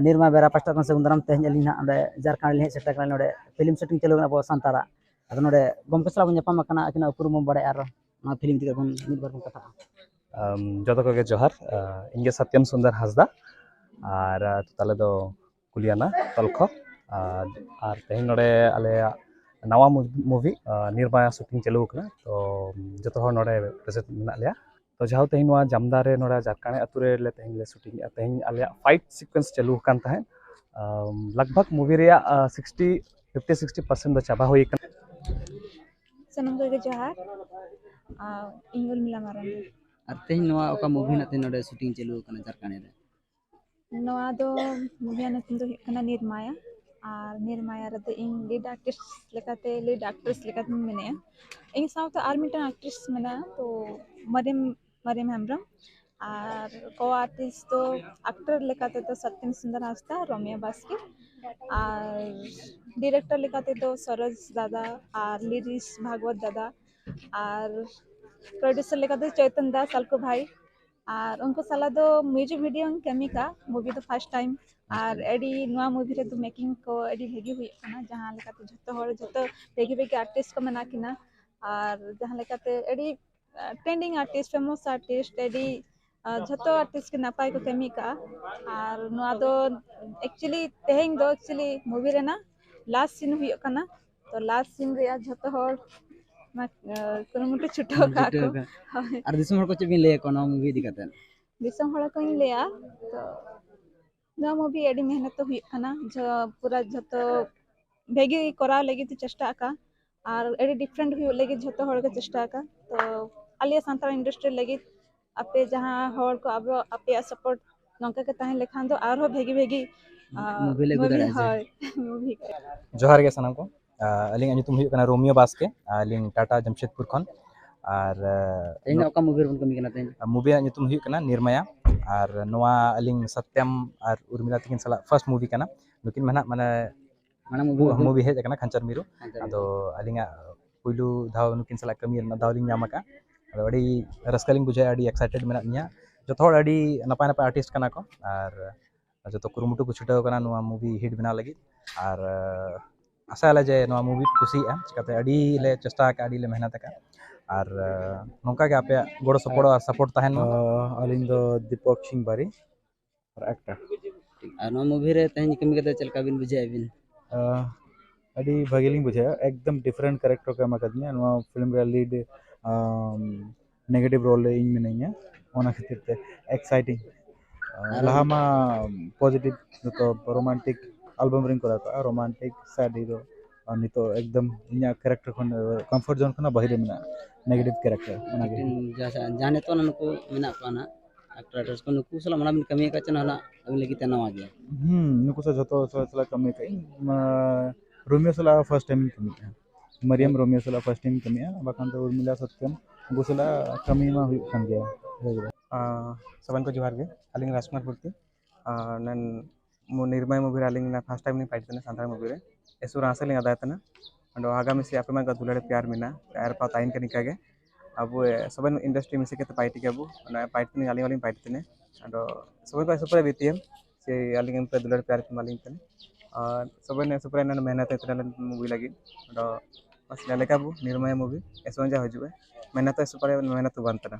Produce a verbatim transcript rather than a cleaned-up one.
ᱱᱤᱨᱢᱟ ᱵᱮᱨᱟ ᱯᱟᱥᱴᱟ ᱠᱷᱚᱱ ᱥᱟᱹᱜᱩᱱ ᱫᱟᱨᱟᱢ᱾ ᱛᱮᱦᱮᱧ ᱟᱹᱞᱤᱧ ᱦᱟᱸᱜ ᱚᱸᱰᱮ ᱡᱷᱟᱲᱠᱷᱚᱸᱰ ᱞᱤᱧ ᱦᱮᱡ ᱥᱮᱴᱮᱨ ᱠᱟᱱᱟ᱾ ᱱᱚᱰᱮ ᱯᱷᱤᱞᱢ ᱥᱩᱴᱤᱝ ᱪᱟᱹᱞᱩ ᱠᱟᱱᱟ ᱟᱵᱚ ᱥᱟᱱᱛᱟᱲᱟᱜ᱾ ᱟᱫᱚ ᱱᱚᱰᱮ ᱜᱚᱢᱠᱮ ᱥᱟᱞᱟᱜ ᱵᱚᱱ ᱧᱟᱯᱟᱢ ᱟᱠᱟᱱᱟ, ᱟᱹᱠᱤᱱᱟᱜ ᱩᱯᱨᱩᱢ ᱵᱚᱱ ᱵᱟᱲᱟᱭᱟ ᱟᱨ ᱱᱚᱣᱟ ᱯᱷᱤᱞᱢ ᱤᱫᱤ ᱠᱟᱛᱮ ᱵᱚᱱ ᱢᱤᱫ ᱵᱟᱨ ᱵᱚᱱ ᱠᱟᱛᱷᱟᱜᱼᱟ᱾ ᱟᱢ, ᱡᱚᱛᱚ ᱠᱚᱜᱮ ᱡᱚᱦᱟᱨ᱾ ᱟ, ᱤᱧ ᱜᱮ ᱥᱟᱛᱭᱟᱢ ᱥᱩᱱᱫᱚᱨ ᱦᱟᱸᱥᱫᱟ᱾ ᱟᱨ, ᱟ, ᱛᱟᱞᱮ ᱫᱚ ᱠᱩᱞᱤᱭᱟᱱᱟ ᱛᱚᱞᱠᱷᱚ᱾ ᱟᱨ, ᱟᱨ ᱛᱮᱦᱮᱧ ᱱᱚᱰᱮ ᱟᱞᱮᱭᱟᱜ ᱱᱟᱣᱟ ᱢᱩ-, movie, ᱟ, ᱱᱤᱨᱢᱟᱭᱟ shooting ᱪᱟᱹᱞᱩ ᱟᱠᱟᱱᱟ᱾ ᱛᱚ ᱡᱚᱛᱚ ᱦᱚᱲ ᱱᱚᱰᱮ present ᱢᱮᱱᱟᱜ ᱞᱮᱭᱟ᱾ ᱛᱚ ᱡᱟᱦᱳ, ᱛᱮᱦᱮᱧ ᱱᱚᱣᱟ ᱡᱟᱢᱫᱟ ᱨᱮ ᱱᱚᱰᱮ ᱡᱟᱨᱠᱟᱬᱮ ᱟᱹᱛᱩ ᱨᱮ ᱞᱮ ᱛᱮᱦᱮᱧ ᱞᱮ shooting ᱮᱫᱼᱟ᱾ ᱛᱮᱦᱮᱧ ᱟᱞᱮᱭᱟᱜ fight sequence ᱪᱟᱹᱞᱩ ᱟᱠᱟᱱ ᱛᱟᱦᱮᱸᱫ᱾ ᱟᱢ, ᱞᱟᱜᱽ ᱵᱷᱟᱜᱽ movie ᱨᱮᱭᱟᱜ, ᱟ, sixty, fifty sixty percent ᱫᱚ ᱪᱟᱵᱟ ᱦᱩᱭ ᱟᱠᱟᱱᱟ᱾ ᱥᱟᱱᱟᱢ ᱠᱚᱜᱮ ᱡᱚᱦᱟᱨ᱾ ᱟᱨ ᱤᱧ ᱩᱨᱢᱤᱞᱟ ᱢᱟᱨᱟᱱᱰᱤ᱾ ᱟᱨ ᱛᱮᱦᱮᱧ ᱱᱚᱣᱟ ᱚᱠᱟ movie ᱨᱮᱱᱟᱜ ᱛᱮᱦᱮᱧ ᱱᱚᱰᱮ shooting ᱪᱟᱹᱞᱩ ᱟᱠᱟᱱᱟ ᱡᱟᱨᱠᱟᱬᱮ ᱨᱮ? ᱱᱚᱣᱟ ᱫᱚ movie ᱨᱮᱱᱟᱜ ᱧᱩᱛᱩᱢ ᱫᱚ ᱦᱩᱭᱩᱜ ᱠᱟᱱᱟ ᱱᱤᱨᱢᱟᱭᱟ᱾ ᱟᱨ ᱱᱤᱨᱢᱟᱭᱟ ᱨᱮᱫᱚ ᱤᱧ lead artist ᱞᱮᱠᱟᱛᱮ, lead actress ᱞᱮᱠᱟᱛᱤᱧ ᱢᱮᱱᱟᱜᱼᱟ᱾ ᱤᱧ ᱥᱟᱶᱛᱮ ᱟᱨ ᱢᱤᱫᱴᱟᱝ actress ᱢᱮᱱᱟᱭᱟ, ᱛᱚ ᱢᱟᱨᱤᱢ, ᱢᱟᱨᱤᱢ ᱦᱮᱢᱵᱨᱚᱢ᱾ ᱟᱨ co-artist ᱫᱚ actor ᱞᱮᱠᱟ ᱛᱮᱫᱚ ᱥᱚᱛᱭᱚᱢ ᱥᱩᱱᱫᱚᱨ ᱦᱟᱸᱥᱫᱟ, ᱨᱚᱢᱤᱭᱟ ᱵᱟᱥᱠᱮ᱾ ᱟᱨ director ᱞᱮᱠᱟ ᱛᱮᱫᱚ ᱥᱚᱨᱚᱡᱽ ᱫᱟᱫᱟ ᱟᱨ ᱞᱤᱨᱤᱥ ᱵᱷᱟᱜᱽᱣᱚᱛ ᱫᱟᱫᱟ᱾ ᱟᱨ producer ᱞᱮᱠᱟ ᱛᱮᱫᱚ ᱪᱚᱭᱛᱚᱱ ᱫᱟ, ᱥᱟᱞᱠᱩ ᱵᱷᱟᱭ᱾ ᱟᱨ ᱩᱱᱠᱩ ᱥᱟᱞᱟᱜ ᱫᱚ music video ᱤᱧ ᱠᱟᱹᱢᱤ ᱠᱟᱜᱼᱟ, movie ᱫᱚ first time᱾ ᱟᱨ ᱟᱹᱰᱤ ᱱᱚᱣᱟ movie ᱨᱮᱫᱚ making ᱠᱚ ᱟᱹᱰᱤ ᱵᱷᱟᱹᱜᱤ ᱦᱩᱭᱩᱜ ᱠᱟᱱᱟ, ᱡᱟᱦᱟᱸ ᱞᱮᱠᱟᱛᱮ ᱡᱷᱚᱛᱚ ᱦᱚᱲ, ᱡᱷᱚᱛᱚ ᱵᱷᱟᱹᱜᱤ ᱵᱷᱟᱹᱜᱤ artist ᱠᱚ ᱢᱮᱱᱟᱜ ᱠᱤᱱᱟ᱾ ᱟᱨ ᱡᱟᱦᱟᱸ ᱞᱮᱠᱟᱛᱮ ᱟᱹᱰᱤ, ᱟ, trending artist, famous artist, ᱟᱹᱰᱤ, ᱟ, ᱡᱷᱚᱛᱚ artist ᱜᱮ ᱱᱟᱯᱟᱭ ᱠᱚ ᱠᱟᱹᱢᱤ ᱠᱟᱜᱼᱟ᱾ ᱟᱨ ᱱᱚᱣᱟ ᱫᱚ actually ᱛᱮᱦᱮᱧ ᱫᱚ actually movie ᱨᱮᱱᱟᱜ last scene ᱦᱩᱭᱩᱜ ᱠᱟᱱᱟ᱾ ᱛᱚ last scene ᱨᱮᱭᱟᱜ ᱡᱷᱚᱛᱚ ᱦᱚᱲ ᱢᱟ, ᱟ, ᱠᱩᱨᱩᱢᱩᱴᱩ ᱪᱷᱩᱴᱟᱹᱣ ᱠᱟᱜᱼᱟ ᱠᱚ᱾ ᱪᱷᱩᱴᱟᱹᱣ ᱠᱟᱜᱼᱟ᱾ ᱦᱳᱭ᱾ ᱟᱨ ᱫᱤᱥᱚᱢ ᱦᱚᱲ ᱠᱚ ᱪᱮᱫ ᱵᱤᱱ ᱞᱟᱹᱭ ᱟᱠᱚᱣᱟ ᱱᱚᱣᱟ movie ᱤᱫᱤ ᱠᱟᱛᱮ? ᱫᱤᱥᱚᱢ ᱦᱚᱲ ᱠᱚᱧ ᱞᱟᱹᱭᱟ, ᱛᱚ ᱱᱚᱣᱟ movie ᱟᱹᱰᱤ ᱢᱮᱦᱱᱚᱛ ᱛᱮ ᱦᱩᱭᱩᱜ ᱠᱟᱱᱟ, ᱡᱷᱚ-, ᱯᱩᱨᱟᱹ ᱡᱷᱚᱛᱚ ᱵᱷᱟᱹᱜᱤ ᱠᱚᱨᱟᱣ ᱞᱟᱹᱜᱤᱫ ᱛᱮ ᱪᱮᱥᱴᱟ ᱟᱠᱟ, ᱟᱨ ᱟᱹᱰᱤ different ᱦᱩᱭᱩᱜ ᱞᱟᱹᱜᱤᱫ ᱡᱷᱚᱛᱚ ᱦᱚᱲ ᱠᱚ ᱪᱮᱥᱴᱟ ᱟᱠᱟ᱾ ᱛᱚ ᱟᱞᱮ ᱥᱟᱱᱛᱟᱲ industry ᱞᱟᱹᱜᱤᱫ ᱟᱯᱮ ᱡᱟᱦᱟᱸ ᱦᱚᱲ ᱠᱚ ᱟᱵᱚ, ᱟᱯᱮᱭᱟᱜ support ᱱᱚᱝᱠᱟ ᱜᱮ ᱛᱟᱦᱮᱸ ᱞᱮᱠᱷᱟᱱ ᱫᱚ ᱟᱨᱦᱚᱸ ᱵᱷᱟᱹᱜᱤ ᱵᱷᱟᱹᱜᱤ, ᱟ, movie ᱞᱮ ᱟᱹᱜᱩ movie, ᱫᱟᱲᱮᱭᱟᱜᱼᱟ, ᱦᱳᱭ, movie ᱠᱚ᱾ ᱡᱚᱦᱟᱨ ᱜᱮ ᱥᱟᱱᱟᱢ ᱠᱚ᱾ ᱟ, ᱟᱹᱞᱤᱧᱟᱜ ᱧᱩᱛᱩᱢ ᱦᱩᱭᱩᱜ ᱠᱟᱱᱟ ᱨᱳᱢᱤᱭᱳ ᱵᱟᱥᱠᱮ᱾ ᱟᱹᱞᱤᱧ ᱴᱟᱴᱟ ᱡᱟᱢᱥᱮᱫᱽᱯᱩᱨ ᱠᱷᱚᱱ᱾ ᱟᱨ, ᱟ, ᱛᱮᱦᱮᱧ ᱫᱚ ᱚᱠᱟ movie ᱨᱮᱵᱚᱱ ᱠᱟᱹᱢᱤ ᱠᱟᱱᱟ ᱛᱮᱦᱮᱧ? ᱟ, movie ᱨᱮᱭᱟᱜ ᱧᱩᱛᱩᱢ ᱦᱩᱭᱩᱜ ᱠᱟᱱᱟ ᱱᱤᱨᱢᱟᱭᱟ᱾ ᱟᱨ ᱱᱚᱣᱟ ᱟᱹᱞᱤᱧ ᱥᱟᱛᱭᱟᱢ ᱟᱨ ᱩᱨᱢᱤᱞᱟ ᱛᱟᱹᱠᱤᱱ ᱥᱟᱞᱟᱜ first movie ᱠᱟᱱᱟ᱾ ᱱᱩᱠᱤᱱ ᱢᱟ ᱱᱟᱦᱟᱜ ᱢᱟᱱᱮ ᱢᱟᱲᱟᱝ movie movie ᱦᱮᱡ ᱟᱠᱟᱱᱟ ᱠᱷᱟᱧᱪᱟᱨ ᱢᱤᱨᱩ᱾ ᱠᱷᱟᱧᱪᱟᱨ ᱟᱫᱚ ᱢᱤᱨᱩ᱾ ᱟᱹᱞᱤᱧᱟᱜ ᱯᱩᱭᱞᱩ ᱫᱷᱟᱣ ᱱᱩᱠᱤᱱ ᱥᱟᱞᱟᱜ ᱠᱟᱹᱢᱤ ᱨᱮᱱᱟᱜ ᱫᱟᱣ ᱞᱤᱧ ᱧᱟᱢ ᱟᱠᱟᱫᱼᱟ᱾ ᱟᱫᱚ ᱟᱹᱰᱤ ᱨᱟᱹᱥᱠᱟᱹ ᱞᱤᱧ ᱵᱩᱡᱷᱟᱹᱣᱮᱫᱼᱟ, ᱟᱹᱰᱤ excited ᱢᱮᱱᱟᱜ ᱞᱤᱧᱟ᱾ ᱡᱚᱛᱚ ᱦᱚᱲ ᱟᱹᱰᱤ ᱱᱟᱯᱟᱭ ᱱᱟᱯᱟᱭ artist ᱠᱟᱱᱟ ᱠᱚ, ᱟᱨ ᱡᱚᱛᱚ ᱠᱩᱨᱩᱢᱩᱴᱩ ᱠᱚ ᱪᱷᱩᱴᱟᱹᱣ ᱟᱠᱟᱱᱟ ᱱᱚᱣᱟ movie hit ᱵᱮᱱᱟᱣ ᱞᱟᱹᱜᱤᱫ᱾ ᱟᱨ ᱟᱥᱟᱭᱟᱞᱮ ᱡᱮ ᱱᱚᱣᱟ movie ᱯᱮ ᱠᱩᱥᱤᱭᱟᱜᱼᱟ, ᱪᱤᱠᱟᱹᱛᱮ ᱟᱹᱰᱤ ᱞᱮ ᱪᱮᱥᱴᱟ ᱟᱠᱟᱫᱼᱟ, ᱟᱹᱰᱤ ᱞᱮ ᱢᱮᱦᱱᱚᱛ ᱟᱠᱟᱫᱼᱟ᱾ ᱟᱨ ᱱᱚᱝᱠᱟ ᱜᱮ ᱟᱯᱮᱭᱟᱜ ᱜᱚᱲᱚ ᱥᱚᱯᱚᱦᱚᱫ ᱟᱨ support ᱛᱟᱦᱮᱱ ᱢᱟ᱾ ᱟᱹᱞᱤᱧ ᱫᱚ ᱫᱤᱯᱚᱠ ᱥᱤᱝ ᱵᱟᱨᱤ, ᱟᱨ actor᱾ ᱟᱨ ᱱᱚᱣᱟ movie ᱨᱮ ᱛᱮᱦᱮᱧ ᱠᱟᱹᱢᱤ ᱠᱟᱛᱮ ᱪᱮᱫ ᱞᱮᱠᱟ ᱵᱤᱱ ᱵᱩᱡᱷᱟᱹᱣᱮᱫ ᱵᱤᱱ? ᱟᱹᱰᱤ ᱵᱷᱟᱹᱜᱤ ᱞᱤᱧ ᱵᱩᱡᱷᱟᱹᱣᱟ, ᱮᱠᱫᱚᱢ different character ᱠᱚ ᱮᱢ ᱟᱠᱟᱫᱤᱧᱟ ᱱᱚᱣᱟ film ᱨᱮ᱾ Lead negative role ᱨᱮ ᱤᱧ ᱢᱤᱱᱟᱹᱧᱟ, ᱚᱱᱟ ᱠᱷᱟᱹᱛᱤᱨ ᱛᱮ exciting᱾ ᱞᱟᱦᱟ ᱢᱟ positive, ᱡᱚᱛᱚ romantic album ᱨᱤᱧ ᱠᱚᱨᱟᱣ ᱠᱟᱜᱼᱟ, romantic sad hero᱾ ᱟᱨ ᱱᱤᱛᱚᱜ ᱮᱠᱫᱚᱢ ᱤᱧᱟᱹᱜ character ᱠᱷᱚᱱ, comfort zone ᱠᱷᱚᱱᱟᱜ ᱵᱟᱦᱨᱮ ᱢᱮᱱᱟᱜᱼᱟ, negative character, ᱚᱱᱟᱜᱮ᱾ ᱡᱟᱦᱟᱸ ᱱᱤᱛᱚᱜ ᱱᱩᱠᱩ ᱢᱮᱱᱟᱜ ᱠᱚᱣᱟ ᱱᱟᱜ, actor actress ᱠᱚ, ᱱᱩᱠᱩ ᱥᱟᱞᱟᱜ ᱢᱟᱲᱟᱝ ᱵᱤᱱ ᱠᱟᱹᱢᱤ ᱟᱠᱟᱫ ᱪᱮ ᱱᱟᱦᱟᱜ ᱟᱹᱵᱤᱱ ᱞᱟᱹᱜᱤᱫ ᱛᱮ ᱱᱟᱣᱟ ᱜᱮᱭᱟ? ᱦᱩᱸ, ᱱᱩᱠᱩ ᱥᱟᱞᱟᱜ ᱡᱷᱚᱛᱚ ᱥᱟᱞᱟᱜ ᱥᱟᱞᱟᱜ ᱠᱟᱹᱢᱤ ᱟᱠᱟᱫ ᱤᱧ᱾ ᱢᱟ, ᱨᱳᱢᱤᱭᱳ ᱥᱟᱞᱟᱜ first time ᱤᱧ ᱠᱟᱹᱢᱤ ᱠᱮᱫᱼᱟ᱾ ᱢᱟᱨᱤᱭᱟᱢ ᱨᱳᱢᱤᱭᱳ ᱥᱟᱞᱟᱜ first time ᱤᱧ ᱠᱟᱹᱢᱤᱭᱟ, ᱵᱟᱠᱷᱟᱱ ᱫᱚ ᱩᱨᱢᱤᱞᱟ ᱥᱚᱛᱭᱚᱢ, ᱩᱱᱠᱩ ᱥᱟᱞᱟᱜ ᱠᱟᱹᱢᱤ ᱢᱟ ᱦᱩᱭᱩᱜ ᱠᱟᱱ ᱜᱮᱭᱟ᱾ ᱟᱸ, ᱥᱟᱵᱟᱱ ᱠᱚ ᱡᱚᱦᱟᱨ ᱜᱮ, ᱟᱹᱞᱤᱧ ᱨᱟᱡᱽᱠᱩᱢᱟᱨ ᱯᱩᱨᱛᱤ᱾ ᱟᱸ, ᱱᱮᱱ-, ᱢᱩ-, ᱱᱤᱨᱢᱟᱭ movie ᱨᱮ ᱟᱹᱞᱤᱧ first time ᱞᱤᱧ fight ᱛᱟᱦᱮᱱᱟ, ᱥᱟᱱᱛᱟᱲ movie ᱨᱮ᱾ ᱮᱥᱩᱨ ᱟᱥᱟ ᱞᱤᱧ ᱟᱫᱟᱭ ᱛᱟᱦᱮᱱᱟ᱾ ᱟᱫᱚ ᱟᱜᱟᱢᱤ ᱥᱮ ᱟᱯᱮ ᱢᱟ ᱫᱩᱞᱟᱹᱲ ᱯᱮᱭᱟᱨ ᱢᱮᱱᱟᱜᱼᱟ, ᱟᱨ ᱯᱟ ᱛᱟᱭᱤᱱ ᱠᱟᱹᱱᱤ ᱠᱟᱜᱮ᱾ ᱟᱵᱚ ᱥᱚᱵᱮᱱ industry ᱢᱤᱥᱤ ᱠᱟᱛᱮ fight ᱜᱮᱭᱟ ᱵᱚ, ᱚᱱᱟ fight ᱛᱮ ᱟᱹᱞᱤᱧ ᱦᱚᱸᱞᱤᱧ fight ᱛᱮᱱᱮ᱾ ᱟᱫᱚ ᱥᱚᱵᱮᱱ ᱠᱚ ᱥᱩᱯᱨᱟᱭ ᱵᱤᱛᱤᱭᱮᱢ ᱥᱮ ᱟᱹᱞᱤᱧ ᱯᱮ ᱫᱩᱞᱟᱹᱲ ᱯᱮᱭᱟᱨ ᱯᱮ ᱮᱢᱟᱞᱤᱧ ᱠᱟᱱᱟ᱾ ᱟᱨ ᱥᱚᱵᱮᱱ ᱥᱩᱯᱨᱟᱭ ᱱᱟᱱ ᱢᱮᱦᱱᱚᱛ ᱛᱮ ᱛᱮᱱᱟ movie ᱞᱟᱹᱜᱤᱫ᱾ ᱟᱫᱚ ᱵᱟᱥ ᱧᱮᱞ ᱞᱮᱠᱟ ᱵᱚ ᱱᱤᱨᱢᱟᱭ movie ᱮᱥᱚᱱ ᱡᱟ ᱦᱤᱡᱩᱜᱼᱟ, ᱢᱮᱦᱱᱚᱛ ᱥᱩᱯᱨᱟᱭ ᱢᱮᱦᱱᱚᱛ ᱵᱟᱝ ᱛᱟᱦᱮᱱᱟ᱾